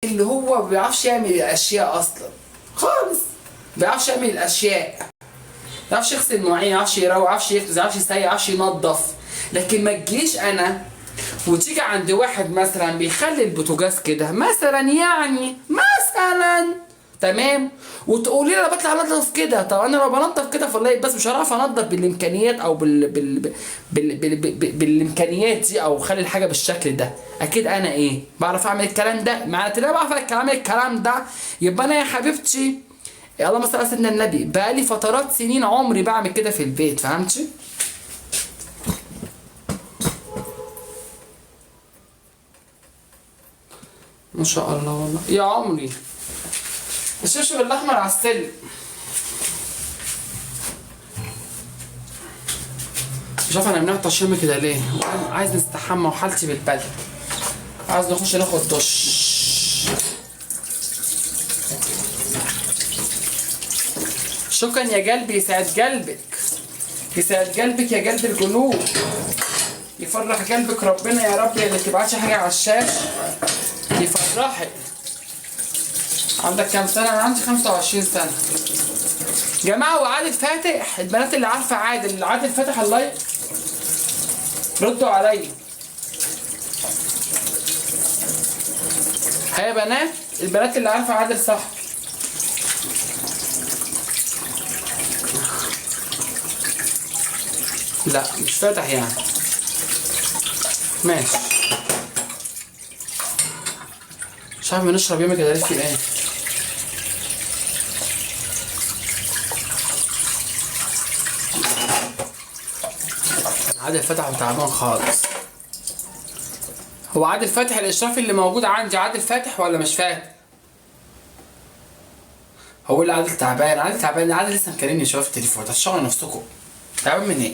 اللي هو ما بيعرفش يعمل الاشياء اصلا خالص، ما بيعرفش يعمل الاشياء، ما بيعرفش يغسل المواعين، ما بيعرفش يروق، ما بيعرفش يخبز، ما بيعرفش يسيق، ما بيعرفش ينظف. لكن ما تجيش انا وتيجي عند واحد مثلا بيخلي البوتاجاز كده مثلا، يعني مثلا تمام، وتقولي لي انا بطلع انضف كده. طب انا لو بنضف كده في ال live بس مش هعرف انضف بالامكانيات او بالامكانيات دي، او خلي الحاجة بالشكل ده. اكيد انا ايه بعرف اعمل الكلام ده، معنى كده بعرف اعمل الكلام ده، يبقى انا يا حبيبتي يا اللهم صل على سيدنا النبي بقالي فترات سنين عمري بعمل كده في البيت، فهمتي؟ ما شاء الله والله يا عمري. الشبشب الاحمر على السلم. مش عارف انا بنعطش يومي كده ليه، عايز نستحمى وحالتي بالبلد، عايز نخش ناخد دش. شكرا يا قلبي، يسعد قلبك، يسعد قلبك يا قلب القلوب، يفرح قلبك ربنا يا رب. يا اللي بتبعتش حاجة على الشاشة يفرحك. عندك كام سنة؟ انا عندي 25 سنة. جماعة وعادل فاتح، البنات اللي عارفه عادل، عادل فاتح ال live، ردوا عليا. هيا يا بنات، البنات اللي عارفه عادل صاحبي. لا مش فاتح يعني، ماشي. مش عارف بنشرب يومي كده ليه في ايه. عادل فتح وتعبان خالص. هو عادل فاتح الاشراف اللي موجود عندي عادل فاتح ولا مش فاتح؟ هو اللي عادل تعبان، عادل تعبان، عادل لسه مكلمني شوية في التليفون. هتشغلوا نفسكم. تعبان من ايه؟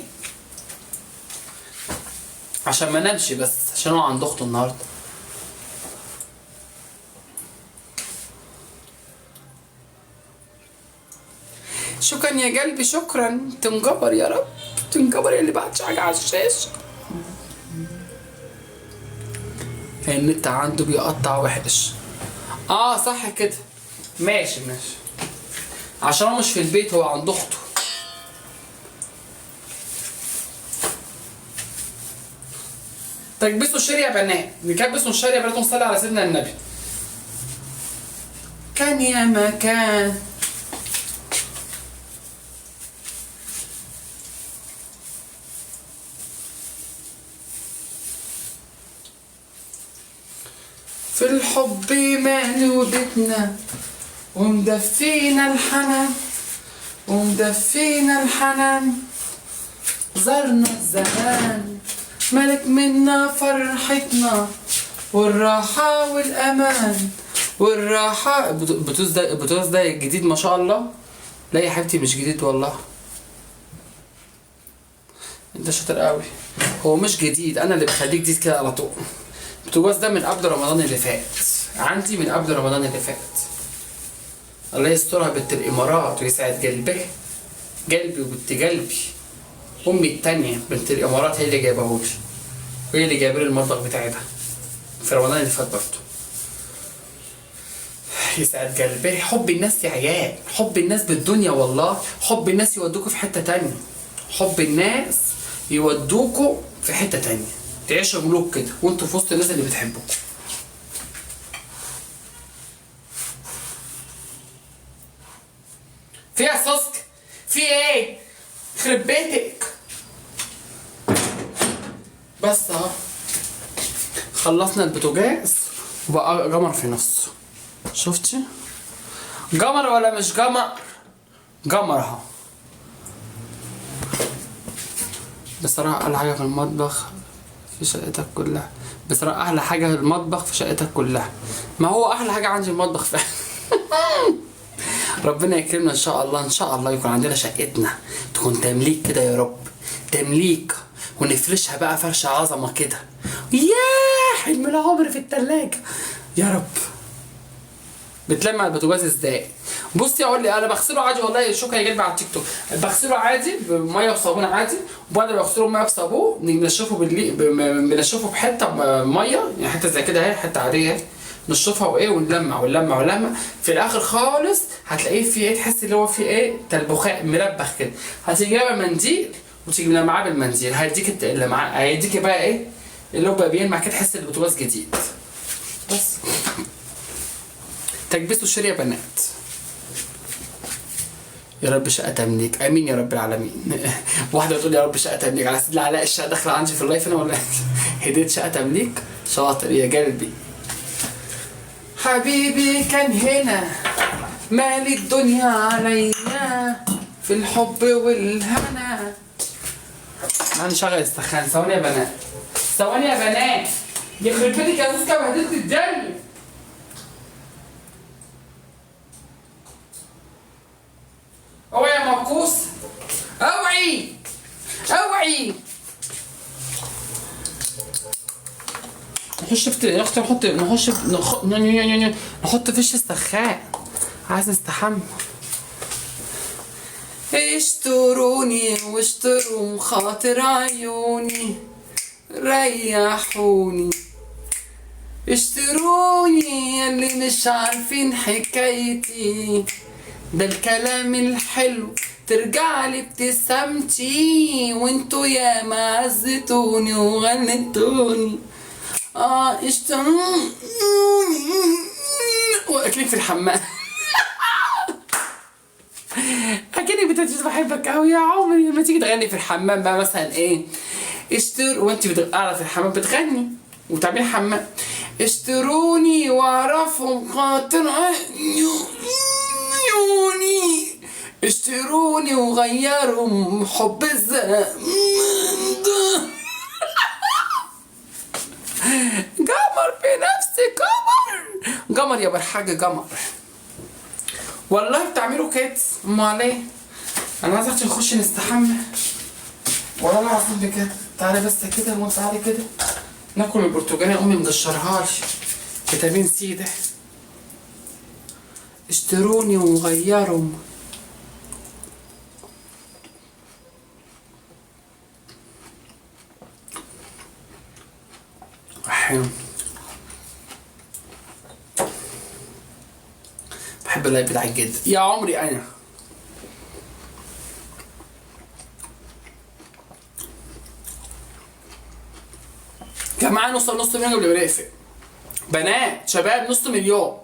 عشان ما نمشي بس، عشان هو عند اخته النهارده. شكرا يا قلبي، شكرا. تنجبر يا رب، تنجبر يا اللي بعتش حاجة على الشاشة. النت عنده بيقطع وحش. اه صح كده، ماشي ماشي، عشان هو مش في البيت، هو عند اخته. تكبسوا share يا بنات، نكبسوا ال share يا بنات ونصلي على سيدنا النبي. كان يا مكان. في الحب مقلوبتنا ومدفينا الحنان، ومدفينا الحنان، زرنا الزمان ملك منا فرحتنا والراحة والأمان والراحة. بتوز ده، بتوز ده جديد ما شاء الله. لا يا حبيبتي مش جديد والله، انت شاطر قوي. هو مش جديد، انا اللي بخليه جديد كده على طول. البوتاجاز ده من قبل رمضان اللي فات، عندي من قبل رمضان اللي فات. الله يسترها بنت الامارات ويسعد قلبها، قلبي وبنت قلبي. امي التانية بنت الامارات هي اللي جايبهولي، وهي اللي جايبه لي المطبخ بتاعي ده في رمضان اللي فات برضه. يسعد قلبي. حب الناس يا عيال، حب الناس بالدنيا والله، حب الناس يودوكوا في حتة تانية، حب الناس يودوكوا في حتة تانية، تعيشوا ملوك كده وانتوا في وسط الناس اللي بتحبكم. في ايه يا سوسك؟ في ايه؟ يخرب بيتك. بس اهو خلصنا البوتاجاز وبقى جمر في نصه. شفتي؟ جمر ولا مش جمر؟ جمر اهو. بصراحة أحلى حاجة في المطبخ في شقتك كلها، بصراحة أحلى حاجة في المطبخ في شقتك كلها. ما هو أحلى حاجة عندي المطبخ فعلا. ربنا يكرمنا إن شاء الله، إن شاء الله يكون عندنا شقتنا تكون تمليك كده يا رب، تمليك، ونفرشها بقى فرشة عظمة كده. ياه حلم العمر في التلاجة يا رب. بتلمع البوتاجاز ازاي؟ بصي اقول لي، انا بغسله عادي والله. شكرا يا قلبي على التيك توك. بغسله عادي بميه وصابون عادي، وبعد ما بغسله بميه وصابون بنشفه بنشفه بحته مية، يعني حتة زي كده اهي، حتة عادية اهي، نشطفها وايه ونلمع ونلمع ونلمع. في الاخر خالص هتلاقيه في ايه، تحس اللي هو في ايه تلبخاء ملبخ كده. هتيجي جايبه منديل وتيجي ملمعاه بالمنديل، هيديك اللمعة، هيديك بقى ايه اللي هو بقى بيلمع كده، تحس البوتاجاز جديد. بس تكبسوا share يا بنات. يا رب شقة تمليك، امين يا رب العالمين. واحدة بتقول يا رب شقة تمليك، على سيدنا علاء الشقة داخلة عندي في ال live انا ولا هديت شقة تمليك؟ شاطر يا قلبي. حبيبي كان هنا مال الدنيا عليا في الحب والهنا. هنشغل السخان. ثواني يا بنات، ثواني يا بنات، يخرب بيتك يا زوزكا بهدلت الدنيا. اوعي يا مبكوس، اوعي اوعي. نخش في يا اختي، نحط نخش في نخ... نحط فيش السخان، عايز نستحمى. اشتروني واشتروا خاطر عيوني، ريحوني. اشتروني ياللي مش عارفين حكايتي، ده الكلام الحلو ترجع لي ابتسامتي، وانتوا يا ما عزتوني وغنتوني. اشتروني واكلك في الحمام. اكنك بتقولي بحبك قوي يا عمري. لما تيجي تغني في الحمام بقى مثلا ايه، اشتر وانت قاعدة في الحمام بتغني وتعملي حمام، اشتروني واعرفوا خاطر عيوني، اشتروني وغيروا حب الزمان ده. قمر في نفسي، قمر قمر يا برحاجة قمر. والله بتعملوا كده، امال ايه؟ انا عايزه اختي نخش نستحمى والله العظيم بجد. تعالي بس كده، ماما تعالي كده ناكل البرتقاله، امي مدشرهاش فيتامين سي ده. اشتروني وغيروا. حلو، بحب ال live بتاعك جدا يا عمري انا. جماعة نوصل نص مليون قبل ما نقفل. بنات شباب نص مليون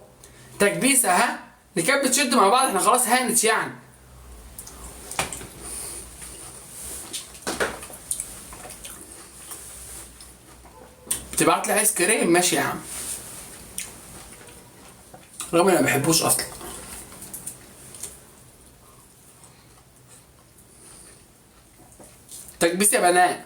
تكبيسه، ها نكب تشد مع بعض، احنا خلاص هانت يعني. بتبعت لي ايس كريم، ماشي يا عم، رغم اني ما بحبوش اصلا. تكبيس يا بنات.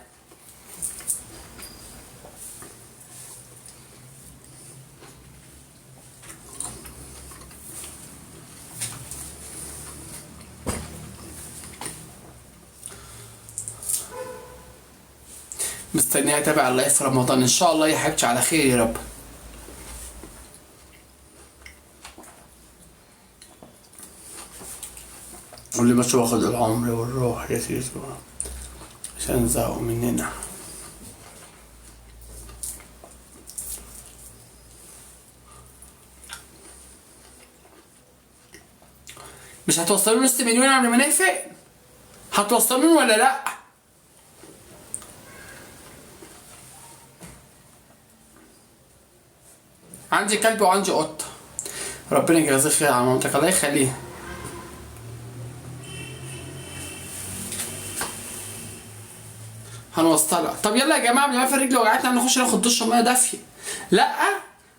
مستنيه اتابع ال live في رمضان ان شاء الله يا حبيبتي على خير يا رب. واللي مش واخد العمر والروح يا سيدي عشان زهقوا مننا. مش هتوصلوا نص مليون قبل ما نقفل؟ هتوصلون ولا لا؟ عندي كلب وعندي قطة. ربنا يجازيك خير على مامتك، الله يخليها. هنوصلها. طب يلا يا جماعة قبل ما اقفل رجلي وجعتنا نخش ناخد دش مية دافيه. لا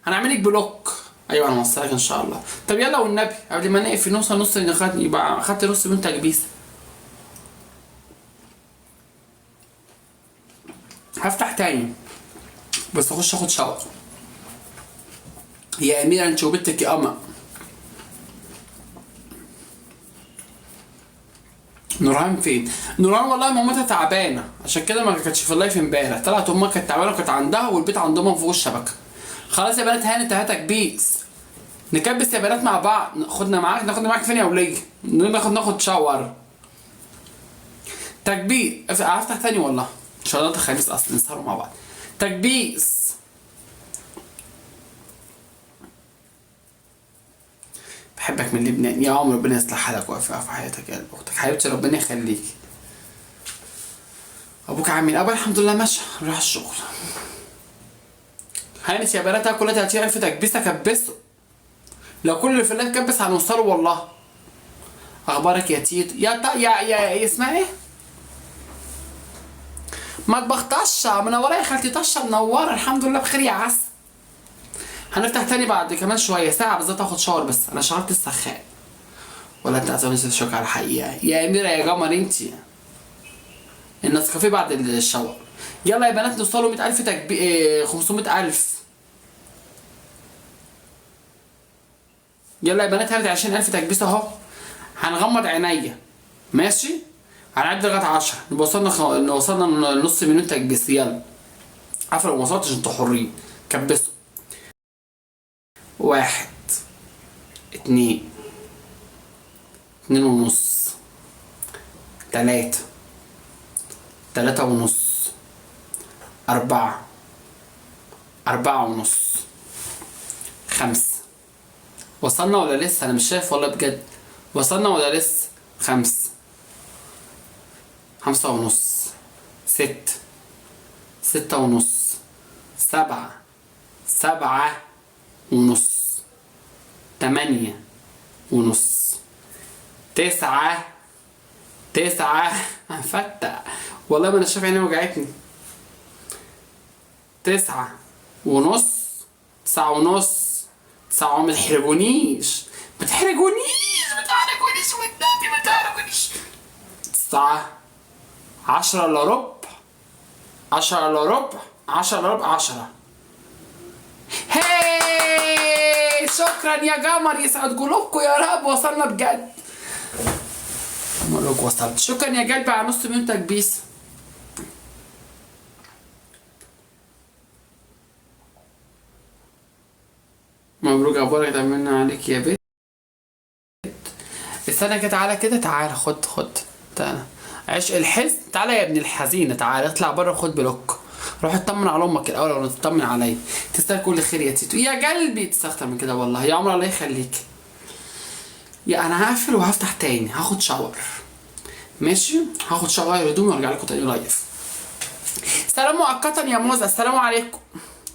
هنعملك block. ايوه هنوصلك ان شاء الله. طب يلا والنبي قبل ما نقفل نوصل نص، يبقى خدت نص من تكبيسه. هفتح تاني بس اخش اخد شاور. يا اميره انت وبنتك يا قمر. نورهان فين؟ نورهان والله مامتها تعبانة عشان كده ما كانتش في ال live امبارح، طلعت امها كانت تعبانة وكانت عندها والبيت عندهم ما فيهوش شبكة. خلاص يا بنات هانت هات تكبيس. نكبس يا بنات مع بعض، خدنا معاك، ناخدنا معاك فين يا وليه؟ ناخد shower. تكبيس، هفتح تاني والله ان شاء الله الخميس اصلا نسهروا مع بعض. تكبيس. بحبك من لبنان يا عمر، ربنا يصلح حالك ويوفقك في حياتك يا قلب اختك حبيبتي، ربنا يخليك. ابوك عامل ابا؟ الحمد لله ماشي، راح الشغل. هانس يا بنات، كلها 30000 تكبيسه كبسوا، لو كل اللي في الله كبس هنوصله والله. اخبارك يا تيتو؟ يا تا يا يا اسمها ايه؟ مطبخ طشه منورة يا خالتي طشه، منورة الحمد لله بخير يا عسل. هنفتح تاني بعد كمان شوية، ساعة بالظبط، اخد شاور بس انا شغلت السخان. ولا انت عايزه تشوك على الحقيقة يا اميره يا قمر انتي؟ النسكافيه بعد الشاور. يلا يا بنات نوصلوا 100000 تكبي 500000. يلا يا بنات هات 20000 تكبيس اهو. هنغمض عينيا ماشي، هنعد لغاية 10 نبقى وصلنا وصلنا نص مليون تكبيس. يلا عارفه لو ما وصلتش انتوا حرين، كبسوا. 1 2 2.5 3 3.5 4 4.5 5. وصلنا ولا لسه؟ انا مش شايف والله بجد. وصلنا ولا لسه؟ 5 5.5 6 6.5 7 7.5 8.5 9 9. هفتق والله ما انا شايف، عيني وجعتني. 9.5 9.5 9. ما تحرجونيش ما تحرجونيش ما تحرجونيش والنبي ما تحرجونيش. 9 9:45 9:45 9:45 10. هاي شكرا يا قمر، يسعد قلوبكم يا رب. وصلنا بجد، بقول لكم وصلت. شكرا يا قلبي على نص مليون تكبيس. مبروك اخبارك، طمنا عليك يا بنت. استنى كده، تعالى كده، تعالى خد خد، تعالى عشق الحزن، تعالى يا ابن الحزينة، تعالى اطلع بره خد block، روح اطمن على امك الاول ولا تطمن عليا. تستاهل كل خير يا تيتو يا قلبي، تستاهل اكتر من كده والله يا عمر، الله يخليك. يا انا هقفل وهفتح تاني، هاخد shower ماشي، هاخد shower هدومي وارجع لكم تاني live. سلام مؤقتا يا موزة، السلام عليكم.